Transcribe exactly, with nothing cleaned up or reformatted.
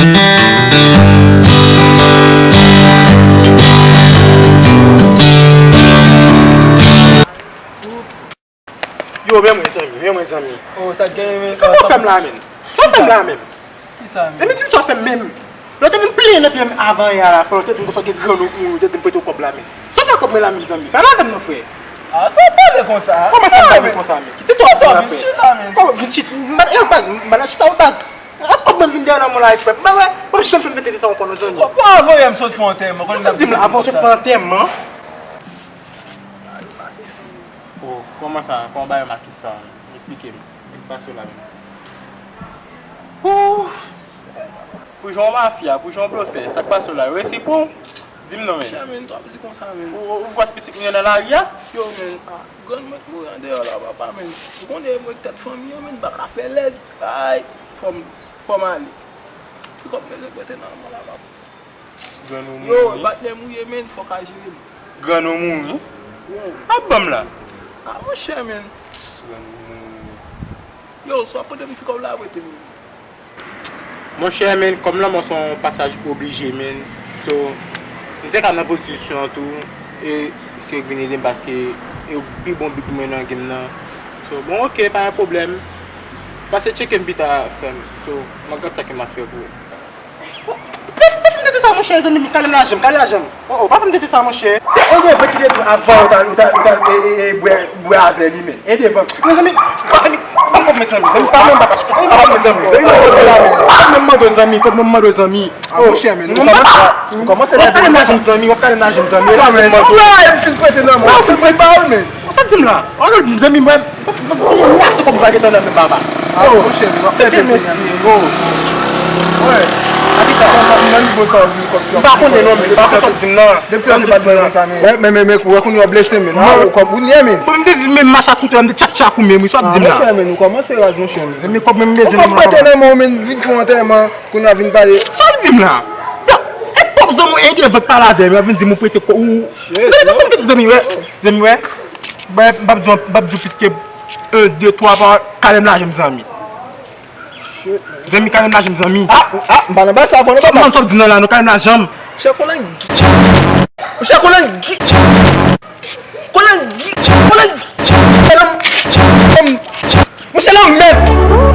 Yo, men mwen zanmi, men mwen zanmi. Oh, sa k genyen, men? Kòman w fè m la, men? Sa w fè m la, men? Kisa, men? Zanmi, di m sa w fè m, men. Lè w te vin plenyen nan pye m avan yè a la, fò w te di m konsa gen grann ou, ou te di m prete w kòb la, men. Sa w fè kòb mwen la, men zanmi? Pale avè m non, frè. Ah, sa w pale konsa? Kòman sa m pale konsa, men? Kite tò sa la, frè. Kòman vin chita, men? Kòman vin chita, men? Baz, m pa nan chita, baz. Ap kòb mwen vin dèyè nan mwen la, frè. Mwen, mwen, mwen janm fè m fete de sa ankò, non, zanmi. Ou pa voye m sot fè antèman. Sa w di m la, avan w sot fè antèman? Oh, kòman sa? Kòman bagay makis sa? Eksplike m. Ki pase w la menm? Ooh! Pou jan w mafya, pou jan w blofè, sa k pase w la? Yo resi pran w? Di m non, men. Monchè, men, twò di konsa, men. Ou, ou, ou gwòs pitit moun yo nan lari a? Yo, men, ah, grann mwen k mouri andeyò la, papa, men. Ou konnen mwen k tèt fanmi an, men, m pa ka fè lèd. Ay, fò m, fò m ale. Ti kòb mwen bezwen prete nan men w la, papa. Grann ou mouri. Yo, patnè m ou ye, men, fòk a jere m. Grann ou mouri? Yo. Ap ban m la. Ah, monchè, men. Grann ou mouri. Yo, swa pote m ti kòb la, prete m. Monchè, men, kòm lanmò se yon pasaj oblije, men. So, m te ka nan pozisyon an tou, e se yo k vin ede m paske yo pi bon big mwen nan game nan. So, bon, oke, pa gen pwoblèm. Pase tcheke m pita, frè m. So, m ap gad sa ke m ap fè pou ou. Pa, pa fè m tete sa, monchè, zanmi m, kale m lajan m, kale lajan m. Oh, oh, pa fè m tete sa, monchè. Se Edevan ki te di m avan ou t al, ou t al, ou t al, e, e, e, bwè, bwè avè li, men. Edevan. Mezanmi, mezanmi, pa m kòb mezanmi, zanmi, pa menm, pa, pa m kòb mezanmi, zanmi, pa menm mande zanmi, kòb mwen mande zanmi. Ah, monchè, men, nou kòmanse, nou kòmanse lè. W ap kale m lajan m, zanmi, w ap kale m lajan m, zanmi. E lajan m mande. Ou pa wè m fin prete nan men w, se mwen ba w l, men. Sa di m la? Zanmi mwen, mwen se kòb pa gentan nan men baba. Ah, monchè, men w ap pèdi mesye. Oh. Wè. A ki sa? Nan nivo sa w vin kòb si w ap. M pa konnen non, men m pa konn sa w di m nan. Depi lè w te bat mwen konsa, men. Wè, men, men, men, wè kounye a w blese, men. Ah, ou kòb ou nye, men. Bon, m te di men macha koute, m te tchak tchak ou men, wi, sa w ap di m la. Ah, monchè, men, nou kòmanse raz, monchè, men. Men kòb men m bezwen. Ou kòb prete nan men w, men, vin fè yon antèman, kounye a vin pale. Sa w ap di m la? Yo, e pòp zanmi w ede vant pale avè m, yo vin di m ou prete kò, ou. Zanmi, pa fè m tete, zanmi, wè. Zanmi, wè. Bwè, m p ap di w, m p ap di w plis ke en, de, twa pa, kale m lajan m, zanmi. Zanmi, kale m lajan m, zanmi. Ah, ah, m pa nan bagay sa, bon, non, papa. Kòman sa w di m nan la, non, kale m lajan m. Chè konnen gi. Chè konnen gi. Konnen gi. Konnen gi. Monchè, lanmèd.